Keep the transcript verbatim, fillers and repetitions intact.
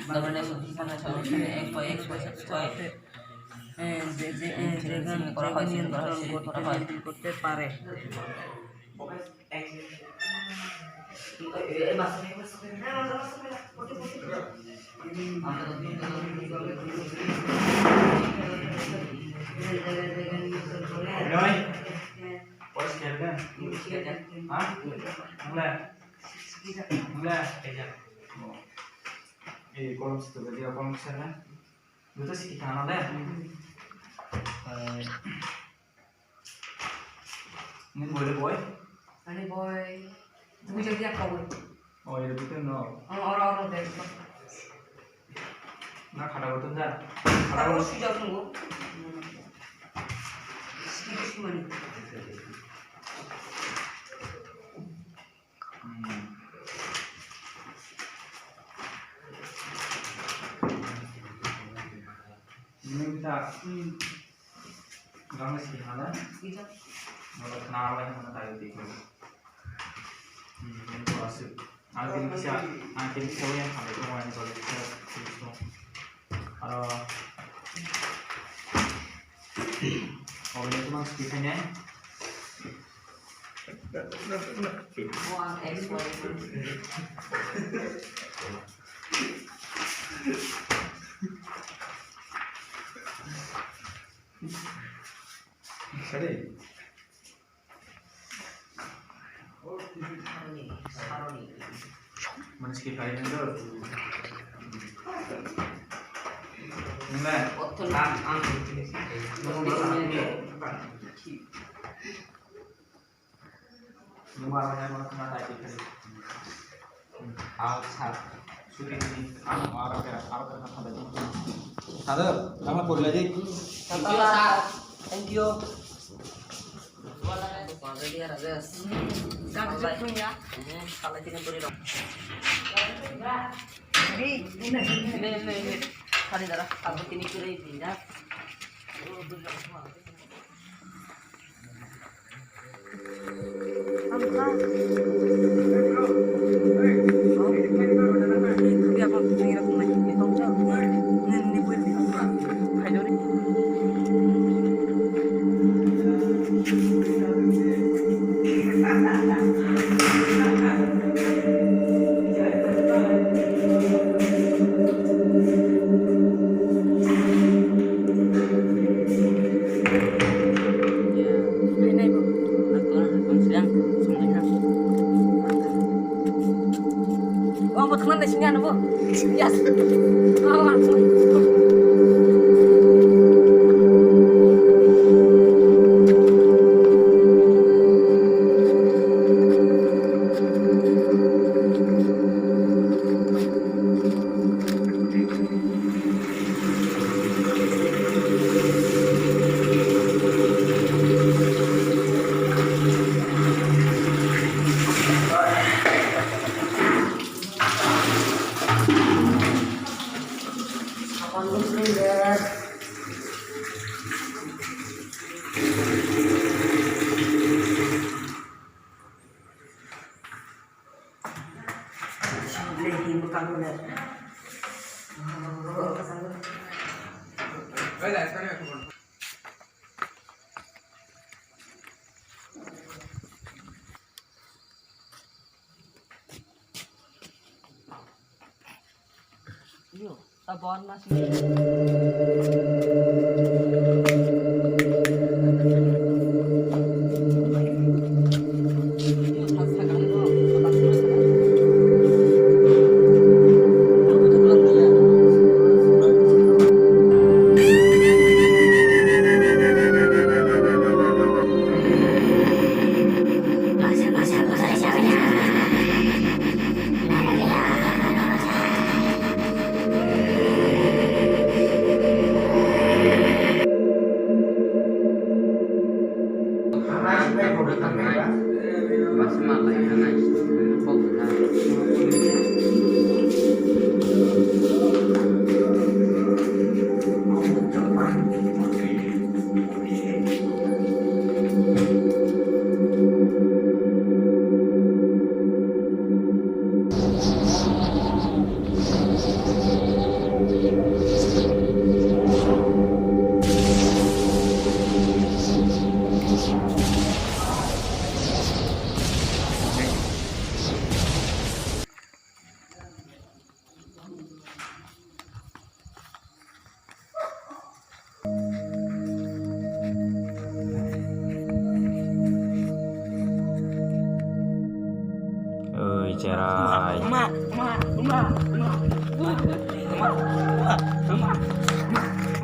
Governance of Hindustan National Movement Act by X Y Z Y. Eh, যে, যে, eh, যে নিয়ন্ত্রণ করতে, নিয়ন্ত্রণ করতে পারে। Binoy, boys খেলবে? হ্যাঁ? খেলবে? হ্যাঁ? খেলবে? খেলবে? এই কলম ছিল, যে কলম ছিল না? দুটো শিখি খানা দেয়? Ini boy le boy? Ani boy. Tumi jadi apa boy? Oh, ya betul no. Oh, orang-orang dari. Na khada betul dah. Khada betul sudah tunggu. Sedikit cuma. Hmm. Ini kita. Hmm. Gangna si hana. Iya. Mala khna bai hana tayo di. Hmm, ini tuh asik. Angkin bisa, angkin bisa yang sampai ke mana kalau bisa, bisa. Aro, oh, ini tuh mas bisanya. One X Y. Sorry. Mane skip khai nang do. Nang le. Otho lang ang. Nang le. Nang le. Nang le. Acha. Suti ni ang aro kera, aro kera kata jong. Sir, nama purla di. Thank you, sir. Thank you. Gak jepun ya. Ini, ini, ini. Kali darah, aku tini kira ini dah. Ang butuh mana sih anu bu? Yes. Oh, langsung. Yo, ta bon mas. Oi, cherai. Ma, ma, ma, ma.